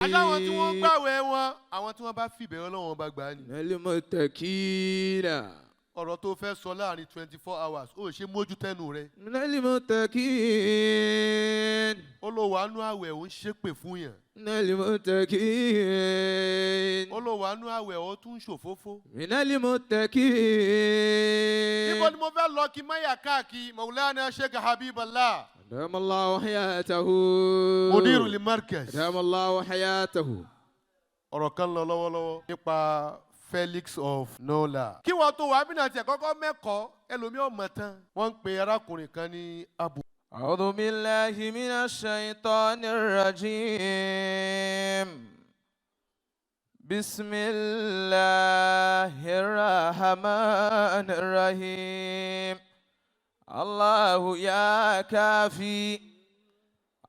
Àtàwọn tí wọ́n ń gbàwẹ̀ wọn, àwọn tí wọ́n bá fìbẹ̀rù Ọlọ́run bá gbà á ni. من المتقين. Ọ̀rọ̀ tó fẹ́ sọ láàrin 24 hours, ó ṣe mójú tẹnu rẹ. من المتقين. Ó lọ wà nú àwẹ̀, ó ń ṣépè fún yàn. من المتقين. Ó lọ wà nú àwẹ̀, ó tún ń ṣòfófó. من المتقين. Níbo ni mo fẹ́ lọ kí máyà káàkiri? Maulana Sheikh Habiballah. أدام الله حياته. Mudiru li markaz. أدام الله حياته. Ọ̀rọ̀ kan lọ lọ́wọ́lọ́wọ́ nípa Felix of Nola. Kí wọ́n tó wàá bínú àti ẹ̀kọ́kọ́ mẹ́kọ̀ọ́, ẹlòmíì ọ̀mọ̀ tán. Wọ́n ń pe arákùnrin kan ní Abu. أعوذ بالله من الشيطان الرجيم. بسم الله الرحمن الرحيم. الله يا كافي،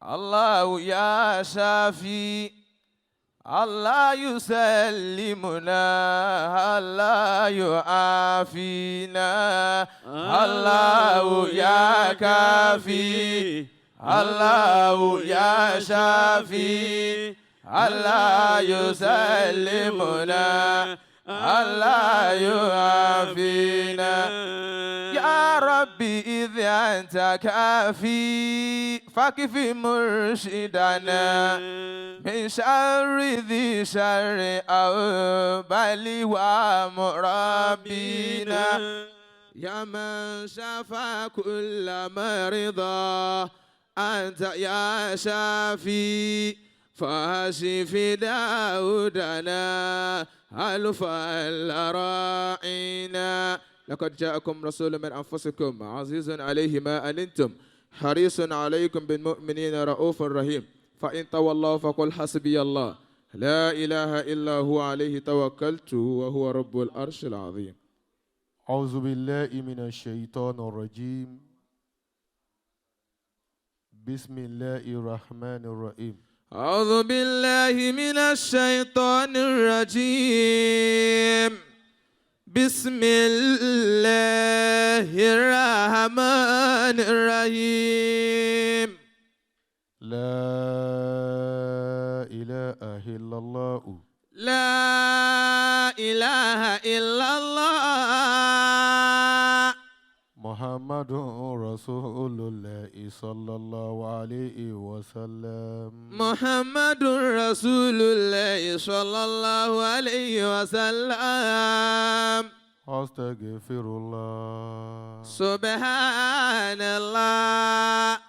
الله يا شافي، الله يسلمنا، الله يعافينا. الله يا كافي، الله يا شافي، الله يسلمنا، الله يعافينا. يا ربي إذ أنت كافي، فاكف مرشدنا من شر ذي شر أو بلوى مربينا. يا من شفى كل مرضى، أنت يا شافي، فاشف داودنا ألف راعينا. لقد جاءكم رسول من أنفسكم، عزيز عليه ما أنتم، حريص عليكم بالمؤمنين رؤوف رحيم. فإن تولوا فقل حسبي الله لا إله إلا هو، عليه توكلت وهو رب العرش العظيم. أعوذ بالله من الشيطان الرجيم. بسم الله الرحمن الرحيم. أعوذ بالله من الشيطان الرجيم. بسم الله الرحمن الرحيم. لا إله إلا الله. لا إله إلا الله. محمد رسول الله صلى الله عليه وسلم. محمد رسول الله صلى الله عليه وسلم. أستغفر الله. سبحان الله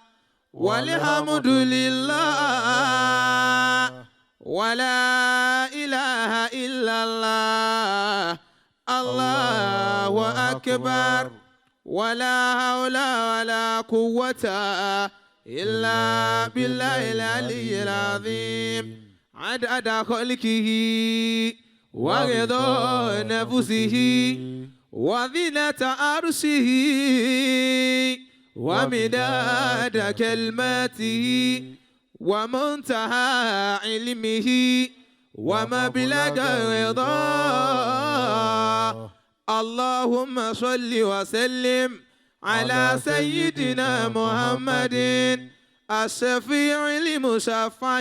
والحمد لله ولا إله إلا الله، الله أكبر، ولا حول ولا قوة إلا بالله العلي العظيم، عدد خلقه ورضا نفسه وزنة عرشه ومداد كلماته ومنتهى علمه ومبلغ الرضا. اللهم صل وسلم على سيدنا محمد الشفيع المشفع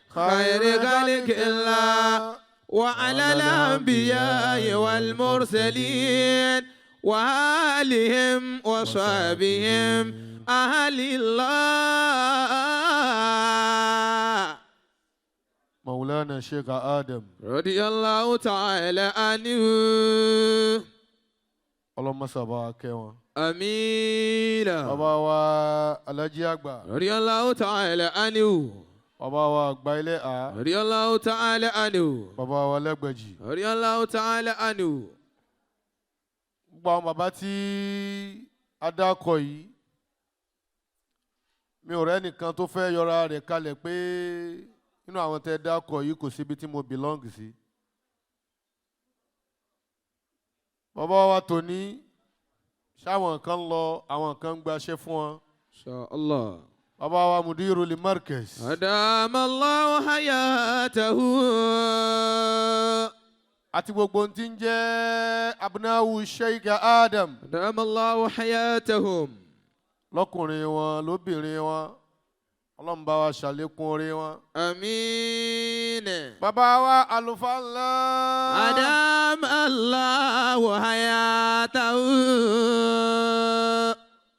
خير خلق الله، وعلى الأنبياء والمرسلين وآلهم وصحبهم أهل الله. مولانا Sheikh Adam. رضي الله تعالى عنه. Ọlọ́mọsàbà kẹ́ wọn. آمين. Bàbá wa Alhaji Àgbà. رضي الله تعالى عنه. Bàbá wa àgbà ilé a. رضي الله تعالى عنه. Bàbá wa Lẹ́gbẹ̀jì. رضي الله تعالى عنه. Gbogbo àwọn bàbá tí a dákọ̀ yìí, mi ò rẹ́nìkan tó fẹ́ yọra rẹ̀ kalẹ̀ pé nínú àwọn tẹ́ dákọ̀ yìí, kò síbi tí mo belong sí. Bàbá wa tòní ṣáwọn kan lọ, àwọn kan ń gbaṣẹ́ fún wọn. إن شاء الله. Bàbá wa Mudiru li Markaz. أدام الله حياته. Àti gbogbo ohun tí ń jẹ́ abnawu Sheikh Adam. أدام الله حياتهم. Lọ́kùnrin wọn, lóbìnrin wọn, Ọlọ́run bá wa ṣàlékún oore wọn. Àmín. Bàbá wa àlùfáà ńlá. أدام الله حياته.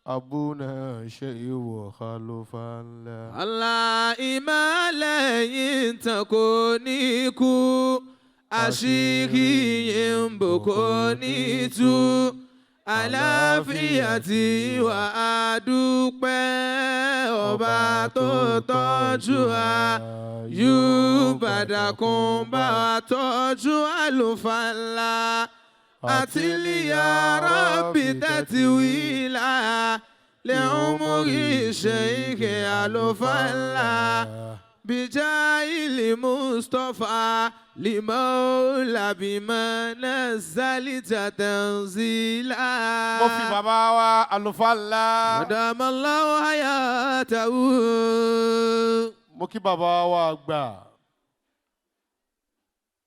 Abúna ṣèyíwò àlùfáà ńlá. Allah ìmọ̀lẹ̀ yìí tàn kò ní kú, àṣírí yìí ń bò kò ní tú, àlàáfíà tí wà á dúpẹ́ ọba tó tọ́jú wa yóò bàdàkùn bá wa tọ́jú àlùfáà ńlá àti líyà rọ́bì tẹ́tí wíìlà lẹ́hùnmúrí ṣèyíkì àlùfáà ńlá بجاه المصطفى لمولى بما نزلت تنزيلا. Mo fi bàbá wa àlùfáà ńlá. أدام الله حياته. Mo kí bàbá wa àgbà.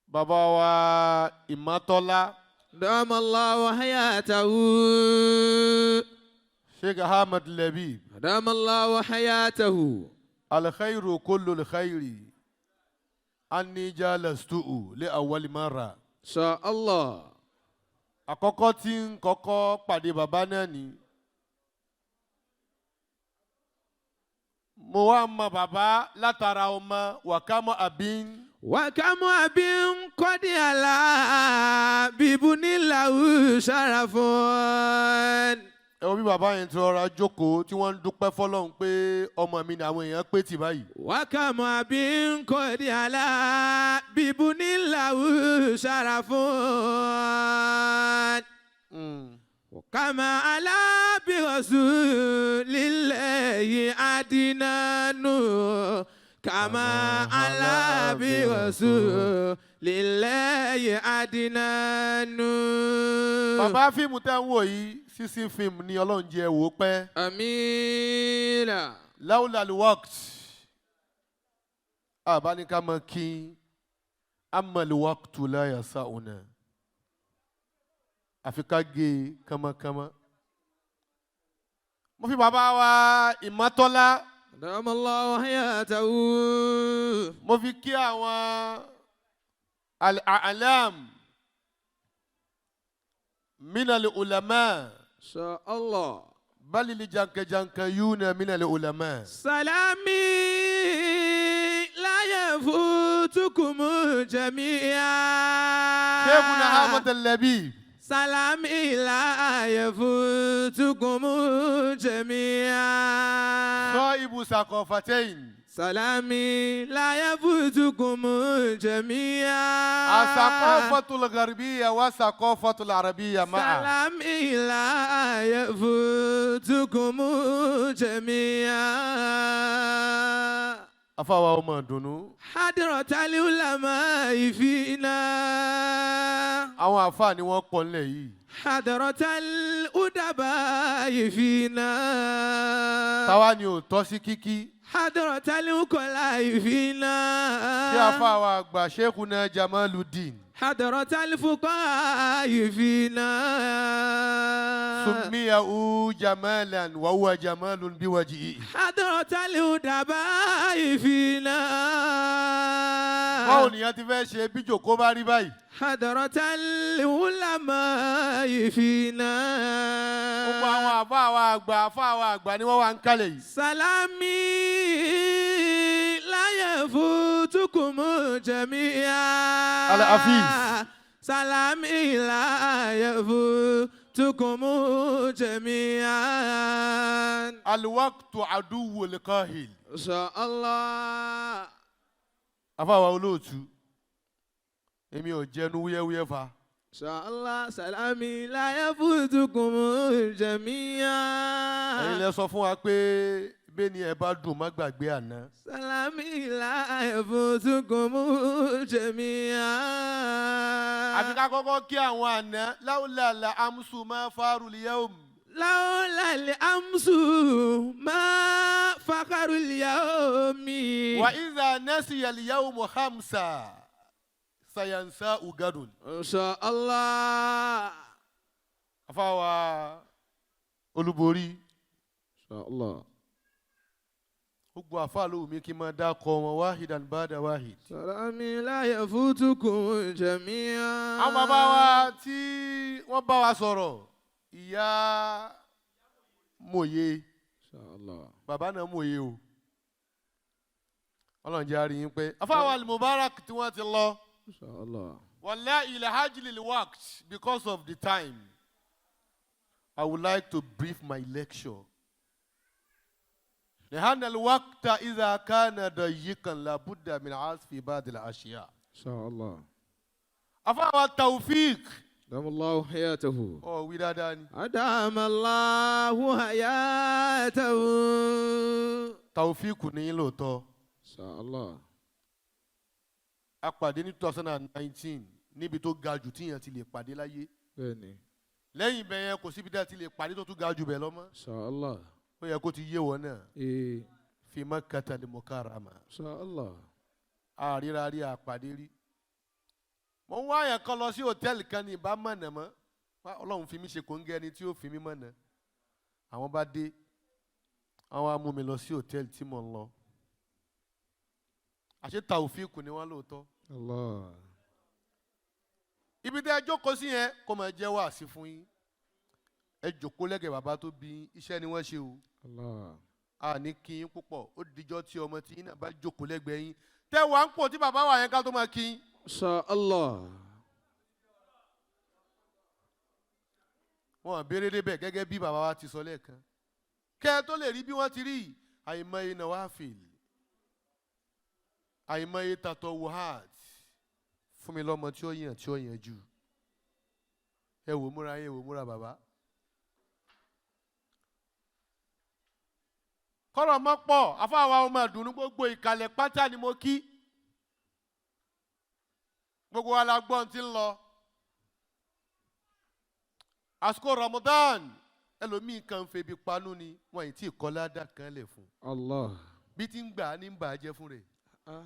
Bàbá wa Ìmọ́tọ́lá. أدام الله حياته. Sheikh Ahmed Labib. أدام الله حياته. الخير كل الخير أني جالست لأول مرة. إن شاء الله. Àkọ́kọ́ tí ń kọ́kọ́ pàdé bàbá náà ni. Mo wá mọ bàbá látara ọmọ wàkámọ́ àbín. وكم أب قد علا بابن له شرف. Ẹ wo bí bàbá yẹn ti rọra jókòó tí wọ́n ń dúpẹ́ fọlọ́run pé ọmọ mi ni àwọn èèyàn pé tì báyìí. وكم أب قد علا بابن له شرف. وكما علا برسول الله عدنان كما علا برسول الله عدنان. Bàbá, fíìmù tẹ́ ń wò yìí, sísìn fíìmù ni. Ọlọ́run jẹ́ wò ó pẹ́. آمين. لولا الوقت àbáníká mọ kí أما الوقت لا يسعنا àfi ká gé e kánmọ́kánmọ́. Mo fi bàbá wa Ìmọ́tọ́lá. أدام الله حياته. Mo fi kí àwọn الأعلام من العلماء. إن شاء الله. بل الجانكجانكيون من العلماء. سلامي لا يفوتكم جميعا. شيخنا أحمد اللبيب. سلامي لا يفوتكم جميعا. صاحب ثقافتين. سلامي لا يفوتكم جميعا. الثقافة الغربية والثقافة العربية معا. سلامي لا يفوتكم جميعا. Afáwa ọmọ ìdùnnú. حضرة العلماء فينا. Àwọn àfáà ni wọ́n pọ̀ nílẹ̀ yìí. حضرة الأدباء فينا. Táwa ni ò tọ́ sí kíkí. حضرة العقلاء فينا. Ṣé àfáà àgbà Sheikhuna Jamaluddin. حضرة الفقهاء فينا. سميه جمالا وهو جمال بوجهه. حضرة الأدباء فينا. Báwo nìyẹn ti fẹ́ ṣe bí jòkó bá rí báyìí? حضرة العلماء فينا. Gbogbo àwọn àfáà wa àgbà, àfáà wa àgbà ni wọ́n wà ń kálẹ̀ yìí. سلامي لا يفوتكم جميعا. الحفيظ. سلامي لا يفوتكم جميعا. الوقت عدو الكاهل. إن شاء الله. Àfáà wa olóòtú. Èmi ò jẹnu wúyẹ́wúyẹ́ fa. إن شاء الله سلامي لا يفوتكم جميعا. Ẹ̀yin lẹ sọ fún wa pé bẹ́ẹ̀ ni ẹ bá dùn, má gbàgbé àná. سلامي لا يفوتكم جميعا. Àfi ká kọ́kọ́ kí àwọn àná. لولا الأمس ما فخر اليوم. لولا الأمس ما فخر اليوم. وإذا نسي اليوم خمسة سينساه غد. إن شاء الله. Àfáà wa olúborí. إن شاء الله. Gbogbo àfáà ló wù mí kí n máa dákọ wọn واحدا بعد واحد. سلامي لا يفوتكم جميعا. Àwọn bàbá wa tí wọ́n bá wa sọ̀rọ̀, ìyá mòye. إن شاء الله. Bàbá náà mòye o, Ọlọ́run jẹ́ àárín yín pé afáwa Al-Mubarak tí wọ́n ti lọ. إن شاء الله. والله لأجل الوقت, because of the time, I would like to brief my lecture لأن الوقت إذا كان ضيقا لابد من عزف بعض الأشياء. إن شاء الله. Afáwa Taofik. أدام الله حياته. Ọ̀ wí dáadáa ni. أدام الله حياته. Taofik ní lóòótọ́. إن شاء الله. A pàdé ní 2019 níbi tó ga jù tíyàn ti lè pàdé láyé. Bẹ́ẹ̀ni. Lẹ́yìn ibẹ̀ yẹn, kò síbi tí a ti lè pàdé tó tún ga jù bẹ́ẹ̀ lọ mọ́. إن شاء الله. Ó yẹ kó ti yé wọn náà. إيه. في مكة المكرمة. إن شاء الله. Àríra rí, àpàdé rí. Mo ń wá àyàn kan lọ sí hòtẹ́ẹ̀lì kan ní ìbá mọ̀nà mọ́. Wá, Ọlọ́run fi mí ṣe kòńgẹ́ ẹni tí ó fi mí mọ̀nà. Àwọn bá dé, àwọn á mú mi lọ sí hòtẹ́ẹ̀lì tí mò ń lọ. Àṣé Tàòfíìkù ni wọ́n lóòótọ́. الله. Ibi tẹ́ ẹ jókòó sí yẹn, kó máa jẹ́ wáàsí fún yín. Ẹ jókòó lẹ́gẹ̀ẹ́ bàbá tó bí yín, iṣẹ́ ni wọ́n ṣe o. الله. A ní kí yín púpọ̀. Ó dijọ́ tí ọmọ tí yín náà bá jókòó lẹ́gbẹ̀ẹ́ yín, tẹ́ wàá ń pò tí bàbá wà yẹn, ká tó máa kí yín. إن شاء الله. Wọn béèrè débẹ̀ gẹ́gẹ́ bí bàbá wa ti sọ lẹ́ẹ̀kan, kẹ́ ẹ tó lè rí bí wọ́n ti rí yìí, àìmọye نوافل, àìmọye تطوعات. Fún mi lọ́mọ tí ó yàn, tí ó yàn jù. Ẹ wò múra yín, ẹ wò múra bàbá. Kọ́rọ̀ mọ́ pọ̀. Afáwa ọmọ ìdùnnú, gbogbo ìkàlẹ̀ pátá ni mo kí. Gbogbo wa la gbọ́n tí ń lọ àsìkò Ramadan. Ẹlòmíín kan ń febi panú ni wọn ì tí ì kọ́ ládà kan lẹ̀ fún. الله. Bí ti ń gbà á ní ń bà á jẹ́ fún rẹ̀. Ah.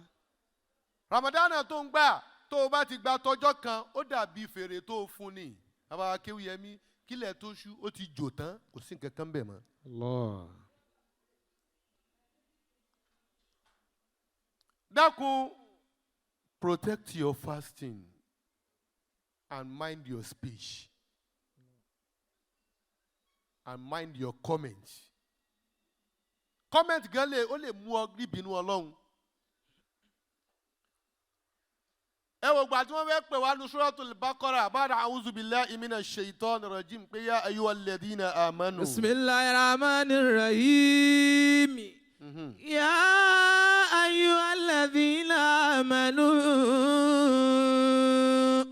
Ramadan tó ń gbà, tó o bá ti gba tọjọ́ kan, ó dàbí fèrè tó o fún ni bàbá Akéwìyẹmí. Kílẹ̀ tó ṣú, ó ti jò tán, kò sí nǹkan kan bẹ̀ mọ́. الله. Dákun, protect your fasting and mind your speech and mind your comment. Comment gan lè, ó lè mú ọ níbínú Ọlọ́run. Ẹ wò gbà tí wọ́n fẹ́ pè wá ní سورة البقرة بعد أعوذ بالله من الشيطان الرجيم pé يا أيها الذين آمنوا. بسم الله الرحمن الرحيم. يا أيها الذين آمنوا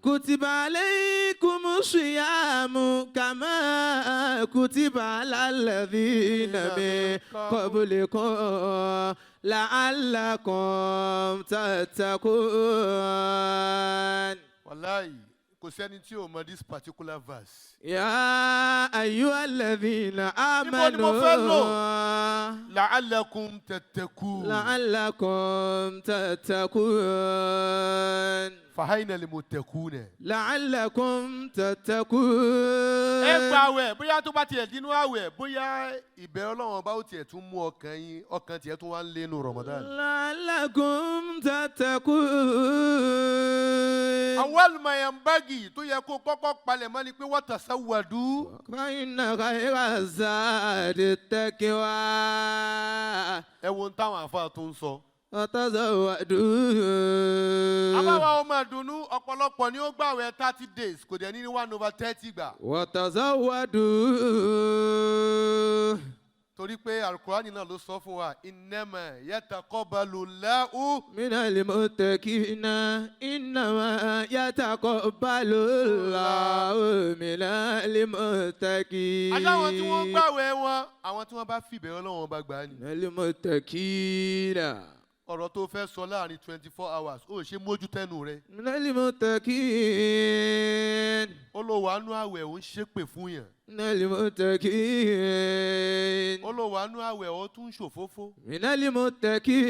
كتب عليكم الصيام كما كتب على الذين من قبلكم لعلكم تتقون. Wàláì, kò sẹ́ni tí ò mọ this particular verse. يا أيها الذين Níbo ni mo fẹ́ lò? آمنوا لعلكم تتقون. لعلكم تتقون. فأين المتقون. لعلكم تتقون. Ẹ gba àwẹ̀, bóyá tó bá tiẹ̀ dínú àwẹ̀, bóyá ìbẹ̀rù Ọlọ́run bá ó tiẹ̀ tún mú ọkàn yín, ọkàn tiẹ̀ tún wá ń lénu Ramadan. لعلكم تتقون. أول ما ينبغي tó yẹ kó kọ́kọ́ palẹ̀ mọ́ ni pé وتزودوا. فإن خير الزاد التقوى. Ẹ wo ohun táwọn àfáà tó ń sọ. وتزودوا. Àbáwá ọmọ ìdùnnú, ọ̀pọ̀lọpọ̀ ni ó gbàwẹ̀ 30 days, kò dẹ̀ ní 1/30 gbà. وتزودوا. Torí pé Alukurani náà ló sọ fún wa, إنما يتقبل الله. من المتقين، إنما يتقبل الله من المتقين. Àtàwọn tí wọ́n gbàwẹ̀ wọn, àwọn tí wọ́n bá fìbẹ̀rù Ọlọ́run bá gbà á ni. من المتقين. Ọ̀rọ̀ tó fẹ́ sọ láàrin 24 hours, ó ṣe mójú tẹ́nu rẹ̀. من المتقين. Ó lọ wà nú àwẹ̀, ó ń ṣépè fún yàn. من المتقين. Ó lọ wà nú àwẹ̀, ó tún ń ṣòfófó. من المتقين.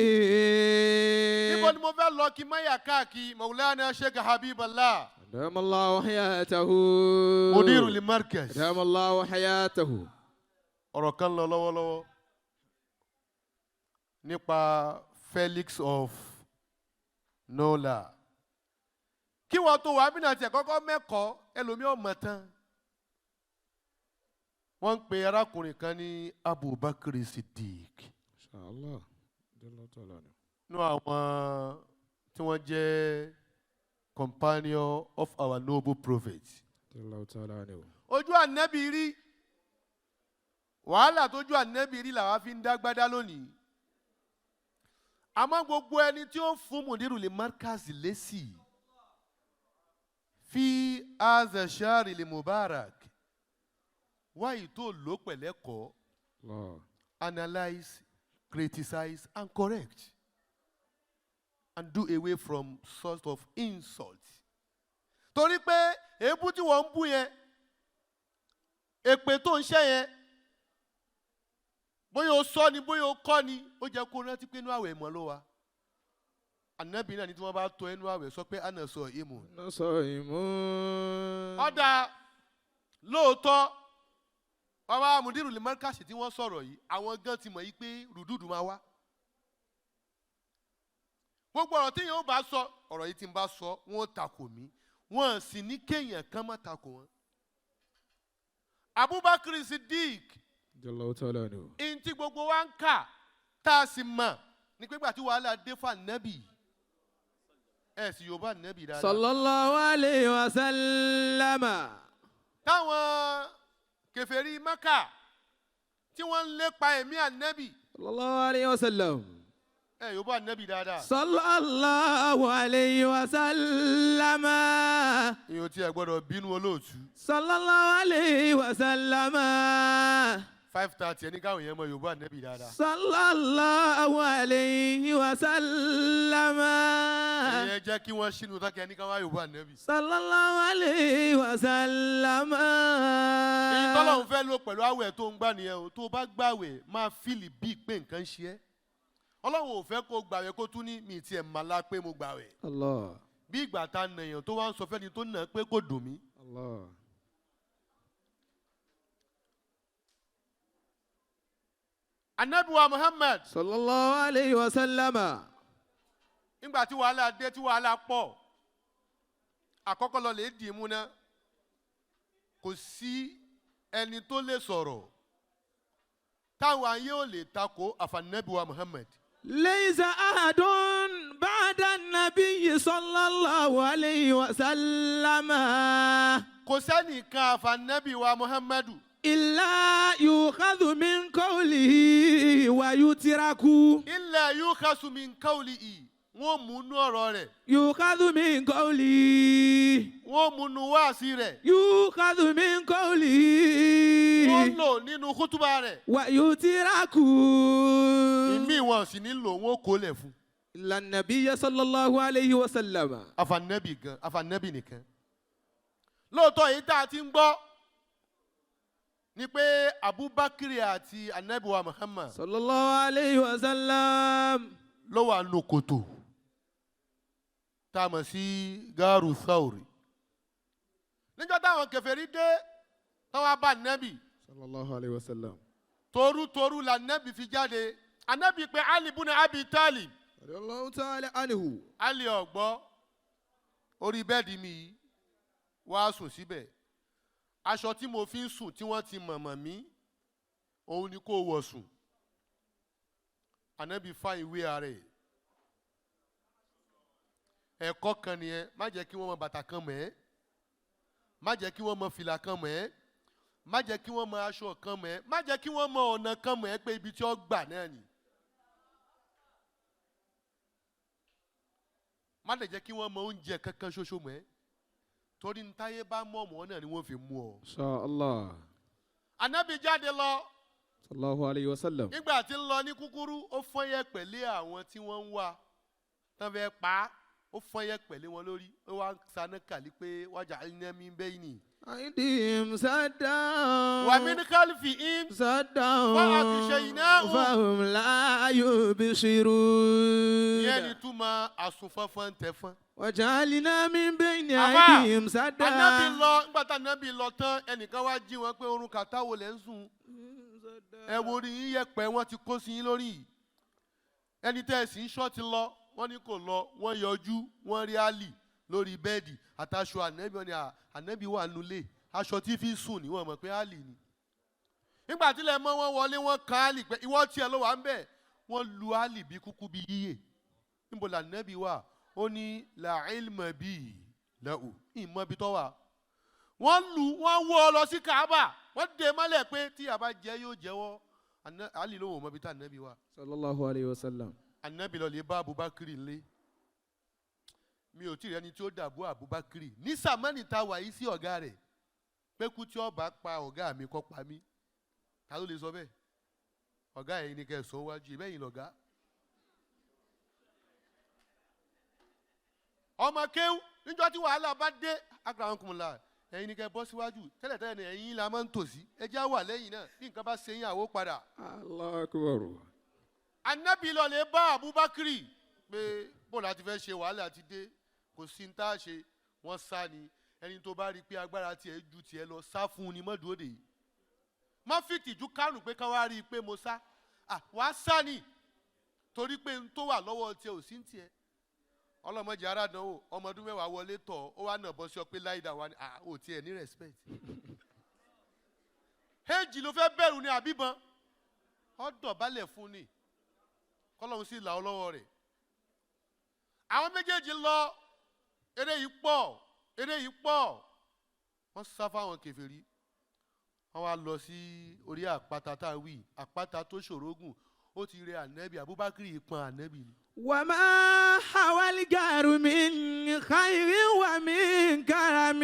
Níbo ni mo fẹ́ lọ kí máyà káàkiri? Maulana Sheikh Habiballah. أدام الله حياته. مدير المركز. أدام الله حياته. Ọ̀rọ̀ kan lọ lọ́wọ́lọ́wọ́. Nípa Felix of Nola. Kí wọ́n tó wàá bínú àti ẹ̀kọ́kọ́ mẹ́kọ̀ọ́ ẹlòmíì ọmọ tán. Wọ́n ń pe arákùnrin kan ní Abubakar Siddiq. Inshallah. Jalla ta'ala. Nínú àwọn tí wọ́n jẹ́ companion of our noble prophet. Jalla ta'ala. Ojú ànábì rí wàhálà, tójú ànábì rí làwa fi ń dágbádá lónìí. Àmọ́ gbogbo ẹni tí ó fún Mudiru lè Markaz lésì fi azashari lè mubarak wáyé tó lò pẹ̀lẹ́kọ̀ọ́, Allah. analyse, criticize and correct and do away from sort of insult, torí pé èébú tí wọ́n ń bú yẹn, èpè tó ń ṣẹ́ yẹn, bóyá o sọ ni, bóyá o kọ́ ni, ó jẹ́ kó rántí pé inú àwẹ̀ mọ́ ló wà. Ànábì náà ni tí wọ́n bá tọ́ inú àwẹ̀ sọ pé àná sọ ìmù. Nasaimun. Ọ̀dà lóòótọ́, bàbá Mudiru lè Markaz tí wọ́n sọ̀rọ̀ yìí, àwọn gan ti mọ̀ yìí pé rùdúdù máa wá. Gbogbo ọ̀rọ̀ téèyàn ó bá sọ, ọ̀rọ̀ yìí tí ń bá sọ, wọ́n ó takò mí, wọ́n sì ní kéèyàn kan má takò wọn. Abubakar Siddiq, Jalla ta'ala anhu. in tí gbogbo wa ń kà tá a sì mọ̀ ní pé gbà tí wàhálà dé fún ànábì, ẹ̀ sì yóò bá ànábì dáadáa. Sallallahu alayhi wa sallama. Táwọn kèfèrí Mẹ́kà tí wọ́n ń lépa ẹ̀mí ànábì. Sallallahu alayhi wa sallam. Ẹ̀ yóò bá ànábì dáadáa. Sallallahu alayhi wa sallama. Èèyàn tí ẹ gbọ́dọ̀ bínú olóòtú. Sallallahu alayhi wa sallama. 5:30, ẹni káwọn èèyàn mọ yorùbá ànábì dáadáa. Sallallahu alayhi wa sallama. Ẹ̀yin ẹ jẹ́ kí wọ́n ṣínú tọ́kẹ́, ẹni káwọn yorùbá ànábì. Sallallahu alayhi wa sallama. Èyí tọ́lọ́run fẹ́ lò pẹ̀lú àwẹ̀ tó ń gbà nìyẹn o. Tó o bá gbàwẹ̀, máa feel bíi pé nǹkan ń ṣe ẹ́. Ọlọ́run ò fẹ́ kó gbàwẹ̀ kó tún ní mi tiẹ̀ máa la pé mo gbàwẹ̀. Allah. Bí ìgbà tá a nàyàn tó wá ń sọ fẹ́ni tó nà pé kò dùn mí. Allah. Anabiwa Muhammad, Sallallahu alayhi wa sallama. Nígbà tí wàhálà dé, tí wàhálà pọ̀, àkọ́kọ́ lọ lè dì í mú ná, kò sí ẹni tó lè sọ̀rọ̀ táwọn ayé ò lè takò àfànàbíwa Muhammad. ليس أحد بعد النبي صلى الله عليه وسلم Kò sẹ́nìkan àfànàbíwa Muhammadu. إلا يؤخذ من قوله ويترك. Illa yukhasu min qawlihi, wọ́n mú inú ọ̀rọ̀ rẹ̀. يؤخذ من قوله. Wọ́n mú inú wáàsí rẹ̀. يؤخذ من قوله. Wọ́n lò nínú kútúbà rẹ̀. ويترك. Ìmí wọn sì ní lò, wọ́n kó lẹ̀ fún. إلا النبي صلى الله عليه وسلم. Àfànàbì gan, àfànàbì nìkan. Lóòótọ́, èyí tá a ti ń gbọ́ ni pé Abubakar àti anabiwa Muhammad صلى الله عليه وسلم ló wà nù kòtò tá a mọ̀ sí Gáàrú Sauri níjọ́ táwọn kèfèrí dé, táwọn bá anabi. Sallallahu alayhi wa sallam. Torutoru la anabi fi jáde. Anabi pé Ali buna Abi Talib. Radiyallahu ta'ala anhu. Ali, ọ̀gbọ́ orí bed mi yìí, wàá sùn síbẹ̀. Aṣọ tí mo fi ń sùn tí wọ́n ti mọ̀mọ̀ mí, òun ni kò wọ̀ sùn. Ànábì fa ìwé ara ẹ̀. Ẹ̀kọ́ kan nìyẹn. Má jẹ́ kí wọ́n mọ bàtà kan mọ̀ ẹ́, má jẹ́ kí wọ́n mọ fìlà kan mọ̀ ẹ́, má jẹ́ kí wọ́n mọ aṣọ kan mọ̀ ẹ́, má jẹ́ kí wọ́n mọ ọ̀nà kan mọ̀ ẹ́ pé ibi tí ó gbà náà ni. Má lè jẹ́ kí wọ́n mọ oúnjẹ kankan ṣoṣo mọ̀ ẹ́, torí ní táyé bá mọ̀ mọ́ náà ni wọ́n fi mú ọ. Insha Allah. Ànábì jáde lọ. Sallallahu alayhi wa sallam. Nígbà tí ń lọ ní kúkúrú, ó fọ́n yẹ̀pẹ̀ lé àwọn tí wọ́n ń wá tán fẹ́ pa á, ó fọ́n yẹ̀pẹ̀ lé wọn lórí. Ó wá ń saná kàlí pé wájà iná mi bẹ́ẹ̀ ni. أيديهم سدا. ومن خلفهم سدا. فأغشيناهم. فهم لا يبصرون. Ìyẹn ni túmọ̀ àsùnfọ́nfọ́n tẹ̀fọ́n. وجعلنا من بين Àfà, أيديهم سدا. Ànábì lọ. Nígbà tá ànábì lọ tán, ẹnìkan wá jí wọn pé orun kàtá wo lẹ́ ń sùn? Ẹ wo orí yín, yẹ̀pẹ̀ wọn ti kó sí yín lórí yìí. Ẹni tẹ́ ẹ sì ń ṣọ́ ti lọ. Wọ́n ní kò lọ. Wọ́n yọjú, wọ́n rí Ali lórí bẹ́ẹ̀dì àtàṣọ ànẹ́bí. Wọn ni ànẹ́bí wà nulẹ̀, aṣọ tí fi sùn ní, wọ́n mọ̀ pé Ali ni. Nígbà tí ilẹ̀ mọ́, wọ́n wọlé, wọ́n kan Ali pé ìwọ tiẹ̀ ló wà ń bẹ̀. Wọ́n lu Ali bí kúkú bí yíyè. Níbo lànẹ́bí wà? Ó ní la ilma bi lahu, ìmọ̀ ibi tó wà. Wọ́n lu, wọ́n wọ́ ọ lọ sí Kaaba, wọ́n dè mọ́lẹ̀ pé tí a bá jẹ́ yóò jẹ́wọ́. Ali ló wò mọ́ ibi tá ànẹ́bí wà. Sallallahu alayhi wa sallam. Anabi lọ lè bá Abubakar lé. Mi ò tí ì rẹni tí ó dàbò Abubakar ní sàmánì ta wà yìí sí ọ̀gá rẹ̀ pé kú tí ọba pa ọ̀gá mi kọ́ pa mí. Ta ló lè sọ bẹ́ẹ̀? Ọ̀gá yẹn ni kẹ́ ẹ̀ sọ wájú ìbẹ́yìn lọ̀gá. Ọmọ kéwú níjọ́ tí wàhálà bá dé, akramakumullah, ẹ̀yin ni kẹ́ bọ́ síwájú. Tẹ́lẹ̀tẹ́lẹ̀ ni ẹ̀yin la máa ń tòsí, ẹ jẹ́ á wà lẹ́yìn náà, bí nǹkan bá ṣe yín àwọ̀ padà. Allahu akbar. Anabi lọ lè bá Abubakar pé bó la ti fẹ́ ṣe, wàhálà ti dé, kò sí ní tá a ṣe. Wọ́n sá ni. Ẹni tó bá rí i pé agbára tiẹ̀ ju tiẹ̀ lọ, sá fún un ni, mọ́ dúró dè yìí. Má fi tìjú kárùn pé ká wá rí i pé mo sá. Wàá sá ni, torí pé n tó wà lọ́wọ́ tiẹ̀ ò sí ní tiẹ̀. Ọlọ́mọdé aládánwò, ọmọ ọdún 10 wọlé tọ̀, ó wá nà bọ́ sí ọ pé láìda wa ni ò tiẹ̀ ní respect. Éèjì ló fẹ́ bẹ̀rù ni àbíbọn ọ dọ̀bálẹ̀ fún ni, kọ́lọ́hún sì là ọ́ lọ́wọ́ rẹ̀. Àwọn méjèèjì lọ, eré yìí pọ̀, eré yìí pọ̀. Wọ́n sá fáwọn kèfèrí, wọ́n wá lọ sí orí àpáta tá a wí, àpáta tó ṣòro gùn. Ó ti rẹ ànẹ́bì. Abubakar pọn ànẹ́bì ni. وما حوى الجار من خير ومن كرم.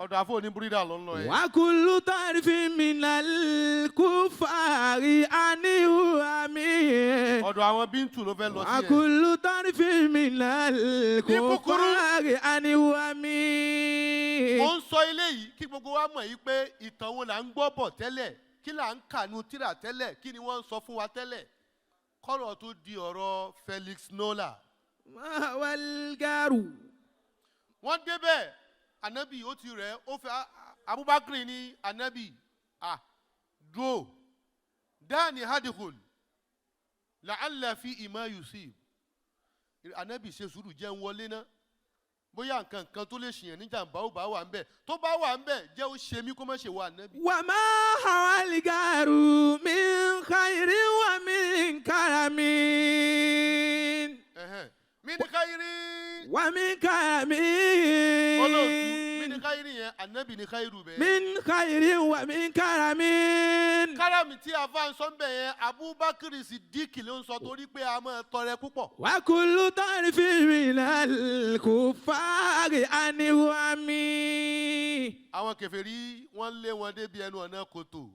Ọ̀dọ̀ àfọ̀ oníbúrídà ló ń lọ yẹn. وكل طرف من الكفار عنه أمين. Ọ̀dọ̀ àwọn bíntù ló fẹ́ lọ sí yẹn. وكل طرف من الكفار عنه أمين. Mo ń sọ eléyìí kí gbogbo wa mọ̀ yìí pé ìtàn wo là ń gbọ́ bọ̀ tẹ́lẹ̀, kí là ń kànú tírà tẹ́lẹ̀, kí ni wọ́n ń sọ fún wa tẹ́lẹ̀ kọ́rọ̀ tó di ọ̀rọ̀ Felix Nola. ما هو الجار. Wọ́n débẹ̀, anabi ó ti rẹ̀, ó fẹ́ Abubakar ní anabi dúró dáàni hadihul la'alla fi ima yusuf. Anabi ṣe sùúrù, jẹ́ ń wọlé ná, bóyá nǹkan kan tó lè ṣìyàn níjàmbá ó bá wà ń bẹ̀, tó bá wà ń bẹ̀, jẹ́ ó ṣe mí kó má ṣe wà anabi. وما هو الجار من خير ومن كرم. Ẹ̀hẹ́n. Min khairi. ومن كرم. Olóòtú, min khairi yẹn, anabi ní khairu bẹ́ẹ̀. من خير ومن كرم. Káràmì tí a fa ń sọ ń bẹ̀ yẹn, Abubakar Siddiq ló ń sọ, torí pé a máa tọrẹ púpọ̀. وكل طرف من الكفار عنه أمين. Àwọn kèfèrí wọ́n lé wọn débi ẹnu ọ̀nà kòtò,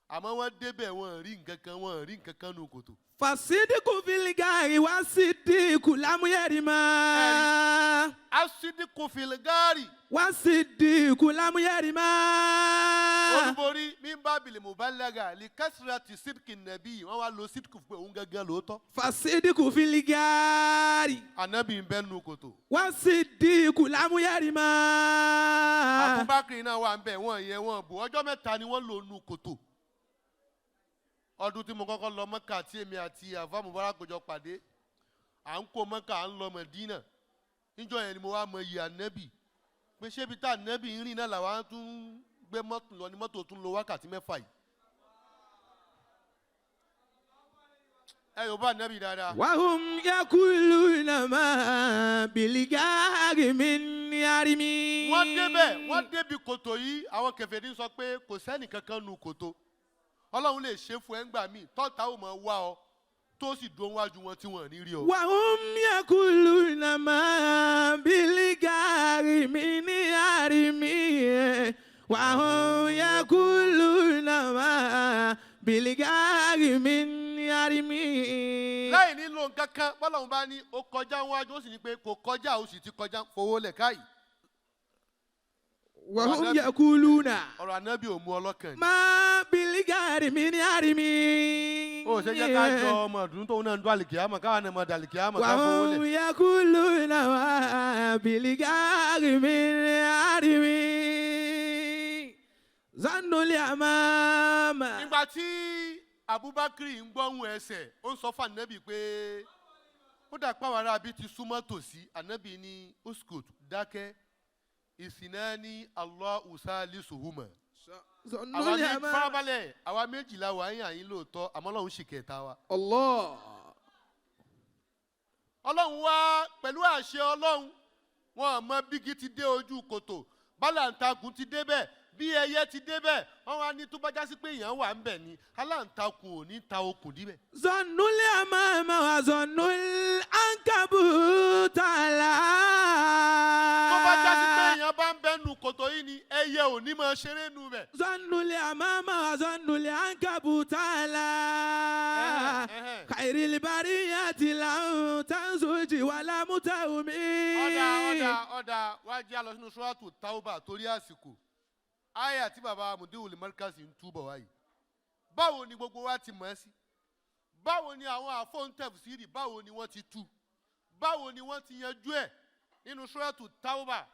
àmọ́ wọ́n débẹ̀, wọ́n rí nǹkan kan, wọ́n rí nǹkan kan nù kòtò. فالصدق في الجار والصديق لم يرما. Asidiku filigari. والصديق لم يرما. Olúborí mímbà bìlì mubalaga lè kásìrà ti sídìkì nàbí, wọ́n wá lo sídìkù pé òun gángan lóòótọ́. فالصدق في الجار. Anabi ń bẹ́ nu kòtò. والصديق لم يرما. Abubakar náà wà ń bẹ̀, wọ́n yẹ wọ́n bò. Ọjọ́ 3 ni wọ́n lò nu kòtò. Ọdún tí mo kọ́kọ́ lọ Mọ́kà, tí èmi àti àfa Mubarak jọ pàdé, à ń kó Mọ́kà, à ń lọ Mọ̀dínà níjọ́ yẹn ni mo wá mọ iyì ànẹ́bì, pé ṣébi tá ànẹ́bì ń rìn náà làwa tún gbé mọ́tò lọ ní mọ́tò tún lo wákàtí 6 yìí. Ẹ yóò bá ànẹ́bì dáadáa. وهم يقولون ما بالجار من يرم. Wọ́n débẹ̀, wọ́n débi kòtò yìí, àwọn kèfèrí sọ pé kò sẹ́nì kankan nu kòtò. Ọlọ́run lè ṣe fún ẹ ńgbà míì, tọ́ta ò mọ̀ wá ọ, tó sì dúró wájú wọn tí wọ́n ní rí ọ. وهم يقولون ما بالجار من يرم. وهم يقولون ما بالجار من يرم. Láì nílò nǹkan kan, bọ́lọ́run bá ní ó kọjá wájú, ó sì ní pé kò kọjá, ó sì ti kọjá, fowó lẹ̀ káyìí. وهم يقولون Ọ̀rọ̀ ànábì ò mú ọlọ́kàn ni. ما بالجار من يرم. Ó ṣe jẹ́ ká jọ ọmọ ọdún tóun náà ń dún àlìkìyàmọ̀, káwọn náà mọ dàlìkìyàmọ̀ ká fowó وهم lẹ̀. يقولون ما بالجار من يرم. ظنوا اليمامة. Nígbà tí Abubakar ń gbọ́hùn ẹsẹ̀, ó ń sọ fún Anabi pé ó dà pé àwọn aráabí ti súnmọ́ tòsí. Anabi ní, "Uskut, dákẹ́, ìsìnáni Allahu salisuhuma." ظن Àwa méjì, اليمامة. farabalẹ̀, àwa méjìlá wà ń yàn yín lóòótọ́, àmọ́ Ọlọ́run sì kẹta wa. الله. Ọlọ́run wá pẹ̀lú àṣẹ Ọlọ́run, wọn mọ bígi ti dé ojú kòtò, bálàntakùn ti débẹ̀, bí ẹyẹ ti débẹ̀. Wọn wá ní tó bá jásí pé èèyàn wà ń bẹ̀ ni aláǹtakùn ò ní ta okùn díbẹ̀. ظن اليمامة وظن العنكبوت على Tó bá jásí pé èèyàn bá ń bẹ́ nu kòtò yìí ni, ẹyẹ ò ní máa ṣeré nu bẹ̀. ظن اليمامة وظن العنكبوت على Ẹhẹ́n. خير البرية لم تنزج ولا متومي. Ọ̀dà ọ̀dà ọ̀dà, wá jẹ́ àlọ́ sínú Suratu Tauba torí àsìkò. Àyà tí baba Mudiwul Markazi ń túbọ̀ wáyìí, báwo ni gbogbo wa ti mọ̀ ẹ́ sí? Báwo ni àwọn àfọ̀ǹtẹ̀fsírì, báwo ni wọ́n ti tú? Báwo ni wọ́n ti yanjú ẹ̀ nínú Suratu Tauba?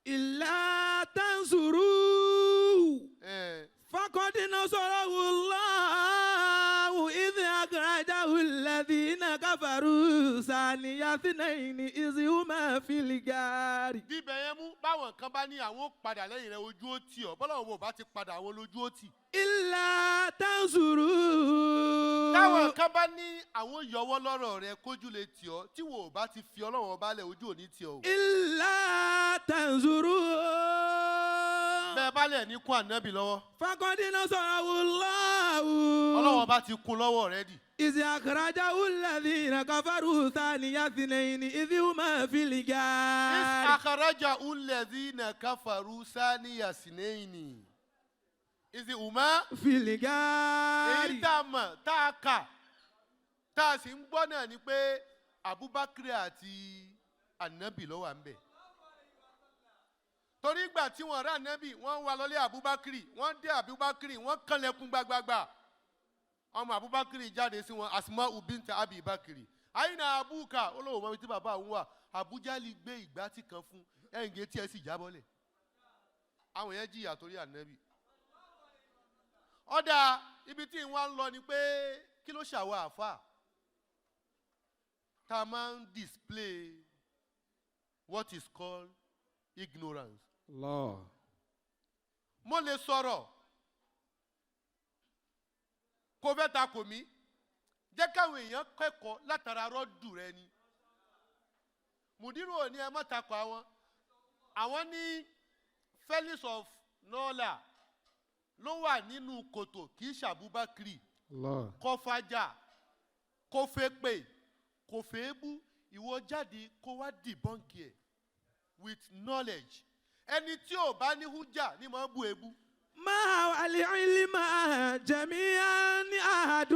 إلا تنصروه Ẹ̀, فقد نصره الله إذ أخرجه الذين كفروا ثاني اثنين إذ هما في الغار. Bíbẹ̀ yẹn mú, báwọn kan bá ní àwọn ó padà lẹ́yìn rẹ̀, ojú ó tì ọ́. Bọ́lá òun ò bá ti padà, àwọn lójú ó tì. إلا تنصروه. Táwọn kan bá ní àwọn yọwọ́ lọ́rọ̀ rẹ kójú lè tì ọ́, tí wò ó bá ti fi Ọlọ́run ọba lẹ̀, ojú ò ní tì ọ́ o. إلا تنصروه. Bẹ́ẹ̀ bá lẹ̀ ní kún Ànábì lọ́wọ́, فقد نصره الله. Ọlọ́run ọba ti kún lọ́wọ́ rẹ dì. إذ أخرجه الذين كفروا ثاني اثنين إذ هما في الغار. أخرجه الذين كفروا ثاني اثنين إذ هما في الغار. Èyí tá a mọ̀, tá a kà, tá a sì ń gbọ́ náà ni pé Abubakar àti Anabi ló wà ń bẹ̀. Torí ìgbà tí wọ́n rà Anabi, wọ́n wá lọlé Abubakar, wọ́n dé Abubakar, wọ́n kànlẹ̀kùn gbagbagba. Ọmọ Abubakar jáde sí wọn, Asma binta Abi Bakiri. "أين أبوك?" Olówó mọ́bi tí bàbá òun wà. Abuja lè gbé ìgbà tí kan fún ẹ̀ǹgẹ̀ tí ẹ sì jábọ́lẹ̀. Àwọn yẹn jìyà torí Anabi. Ọ̀dà, ibi tí n wá ń lọ ni pé kí ló ṣàwọ̀ àáfà tá a máa ń display what is called ignorance? Allah. Mo lè sọ̀rọ̀ kó fẹ́ ta kò mí, jẹ́ káwọn èèyàn kẹ́kọ̀ọ́ látara rọ́dù rẹ ni. Mùdírù ò ní ẹ má takò àwọn ní Felix of Nola ló wà nínú kòtò, kì í ṣàbúbákiri. Allah. Kò fàjà, kò fẹ́ pè, kò fẹ́ bú. Ìwọ jáde kó wá debunk ẹ̀ with knowledge. Ẹni tí ò bá ní hújà ní máa bú ebú. ما العلم جميعا أحد.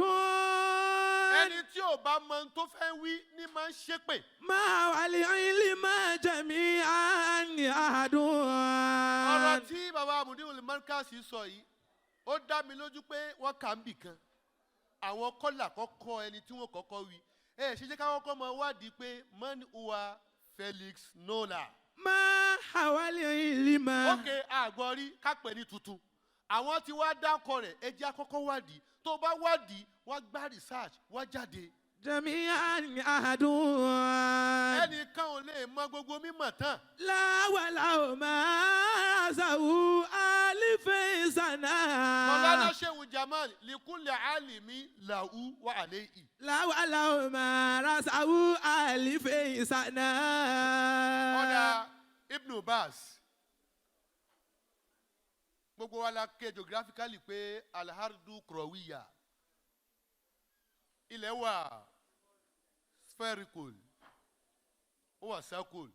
Ẹni tí ò bá mọ ohun tó fẹ́ wí ní máa ń ṣépè. ما العلم جميعا أحد. Ọ̀rọ̀ tí baba Mudiwul Markasi sọ yìí, ó dá mi lójú pé wọ́n kà ń bì kan. Àwọn kọ́là kọ́kọ́, ẹni tí wọ́n kọ́kọ́ wí, ẹ ṣe jẹ́ káwọn kọ́ mọ wádìí pé من هو Felix Nola. ما حوى العلم. Ókè àgbọ̀rí kápẹ́ ní tuntun, àwọn tí wàá dákọ rẹ̀, ẹ jẹ́ àkọ́kọ́ wádìí. Tó bá wádìí, wá gbá research wá jáde. جميعا أحد. Ẹnìkan ò lè mọ gbogbo mímọ̀ tán. لا ولو ما سووا ألف سنة. Mọ̀lánà Ṣéwù Jamal, لكل عالم له وعليه. لا ولو ما رسوا ألف سنة. Ọ̀dà, Ibn Bas, gbogbo wa la ké geographically pé الأرض كروية, ilẹ̀ wà spherical, ó wà circle.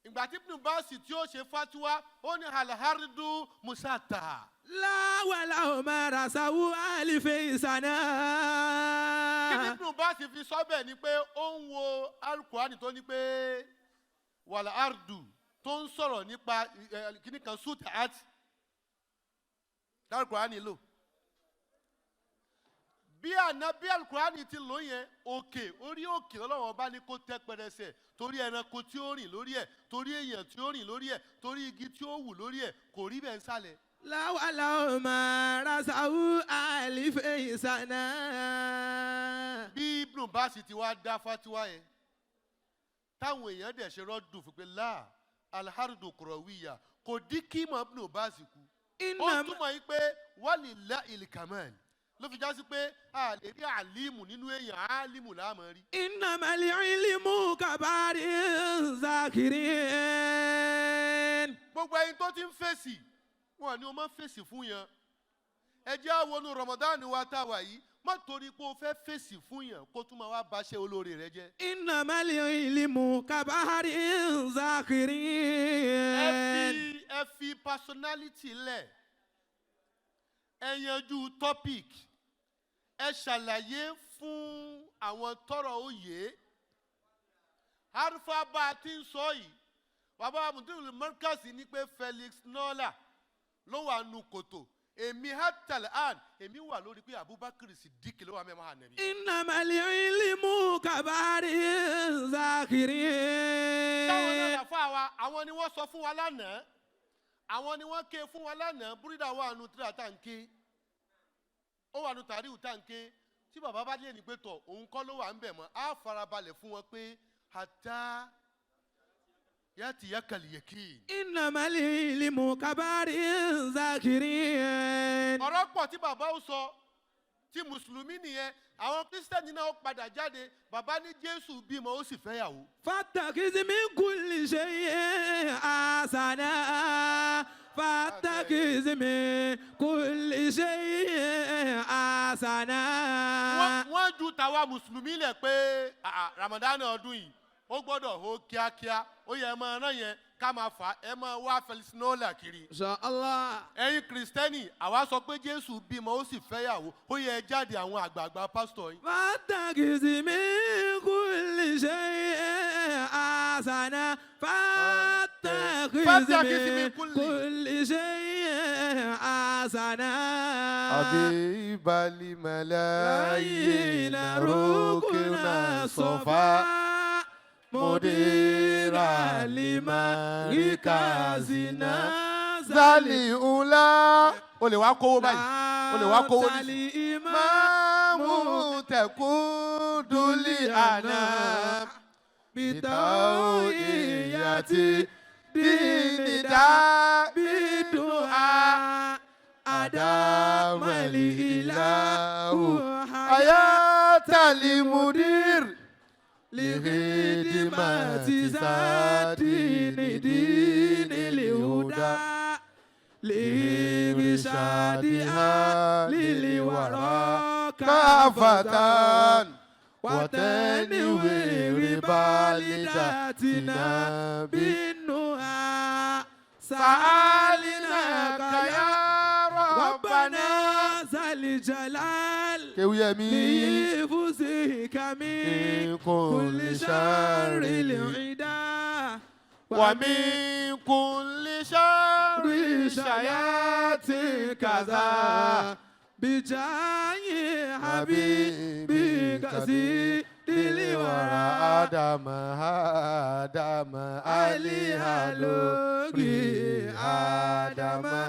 Ìgbà tí Ibn Bas tí ó ṣe fatiwa, ó ní الأرض مسطحة. لا ولو ما رسوا ألف سنة. Kí ni Ibn Bas fi sọ bẹ́ẹ̀? Ni pé ó ń wo Alukurani tó ní pé والأرض, tó ń sọ̀rọ̀ nípa kíní kan سطحت alukurani lò. Bí àná bí alukurani ti lò yẹn, òkè, orí òkè Ọlọ́run ọba ní kó tẹ́ pẹrẹsẹ̀, torí ẹranko tí ó rìn lórí ẹ̀, torí èèyàn tí ó rìn lórí ẹ̀, torí igi tí ó wù lórí ẹ̀, kò rí bẹ́ẹ̀ ń sálẹ̀. لو ما رسوا ألف سنة. Bí Ibn Baz ti wá dá fatiwa yẹn, táwọn èèyàn dẹ̀ ṣe rọ́dùn fún pé láà alhardu kùrọ̀wíyà kò dí kí mọ̀ Ibn Baz kú. Ó إنما túmọ̀ yìí pé walillahi kamal ló fi já sí pé a lè rí àlímù nínú èèyàn, àlímù láàmú rí. إنما العلم كبار ذاكرين. Gbogbo ẹyin tó ti ń fèsì wọn ni o máa ń fèsì fún yẹn. Ẹ jẹ́ àwọn Ramadan wa tá a wà yìí, má torí pé o fẹ́ fèsì fún yẹn kó tún máa wá baṣẹ́ olóore rẹ jẹ́. إنما العلم كبحر Ẹ ذاكرين. fi ẹ fi personality lẹ̀, ẹ yanjú topic, ẹ ṣàlàyé fún àwọn tọrọ òye. Harufa bá a ti ń sọ yìí, bàbá mudirul markaz ní pé Felix Nola ló wà nù kòtò. Èmi hatal an, èmi wà lórí pé Abubakar Siddiq ló wà mẹ́mọ́ ànàbí. إنما العلم كبحر Táwọn náà ذاكرين. Là fún àwa, àwọn ni wọ́n sọ fún wa lánàá, àwọn ni wọ́n ké fún wa lánàá. Búrídà wà nù tíra tá n ké, ó wà nù tàríwù tá n ké. Tí bàbá bá lè ní pé tọ̀ òun kọ́ ló wà ń bẹ̀ mọ́, á farabalẹ̀ fún wọn pé hatta yàtì yàkàlìyèkì. إنما العلم كبحر ذاكرين. Ọ̀rọ̀ pọ̀ tí bàbá ó sọ tí mùsùlùmí nìyẹn. Àwọn kírísítẹ́nì náà ó padà jáde, bàbá ní Jésù bímọ, ó sì fẹ́yàwó. فاتخذ من كل شيء حسنا، فاتخذ من كل شيء حسنا. Wọ́n ju tàwa mùsùlùmí lẹ̀ pé àà, Ramadan ọdún yìí ó gbọ́dọ̀ hó kíákíá, ó yẹ ẹ máa rán yẹn ká máa fà á, ẹ máa wá Felix Nola kiri. إن شاء الله. Ẹ̀yin kìrìsìtẹ́nì, àwa sọ pé Jésù bímọ, ó sì fẹ́yàwó, ó yẹ ẹ jáde, àwọn àgbààgbà pásítọ̀ yín. فاتخذ من كل شيء حسنا، فاتخذ فاتخذ من من كل كل شيء حسنا. Àbí رأينا ركن صفا مديرا لما ركازنا. Zali ńlá. O lè wá kówó báyìí. O lè wá kówó nísìnyí. Máàmù Máàmù tẹ̀kún dúlì àná. Bìtọ́ ìyàtì Dìdá bídùn á àdámọ̀lì ìlàhù Ayátàlí mudir. لخدمة الدين دين الهدى لإرشادها للورى كافة وتنوير بالدتنا بالنهى. سألناك يا ربنا ذا الجلال Kéwúyẹmí. ليفزك من كل شر العدا ومن كل شر شيات كذا بجاه حبيبك سيد الورى. Ádámà Ádámà عليها لوري Ádámà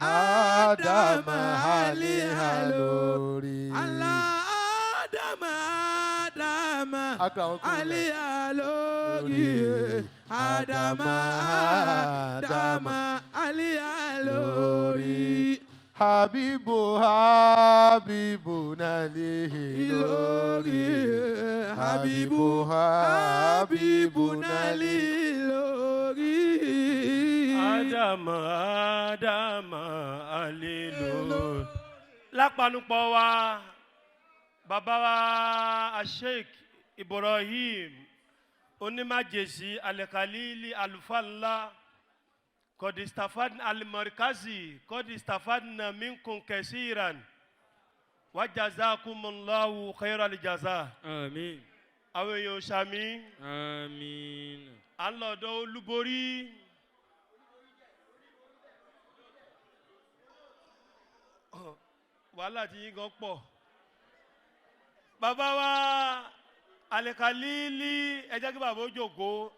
Ádámà Aliha lórí. Allah Ádámà Ádámà Akramakumullah. Aliha lórí Ádámà Ádámà Aliha lórí. Habibu Habibu nalihi Lórí Habibu Habibu Habibu nali. Nali lórí. Ádámà Ádámà àlelò. Lápanupọ̀ wa, bàbá wa Asheik Ibrahim onímájèsí Alikalili Alufala kọ̀dìstafad alimarikazi kọ̀dìstafadna minkun kẹsíran wàjazakumullahu khairal jaza. Àmín. Àwọn èèyàn sàmì. Àmín. À ń lọ́dọ̀ olúborí. Wàhálà tí yín gan pọ̀. Bàbá wa Alikalili, ẹ jẹ́ kí bàbá ó jókòó.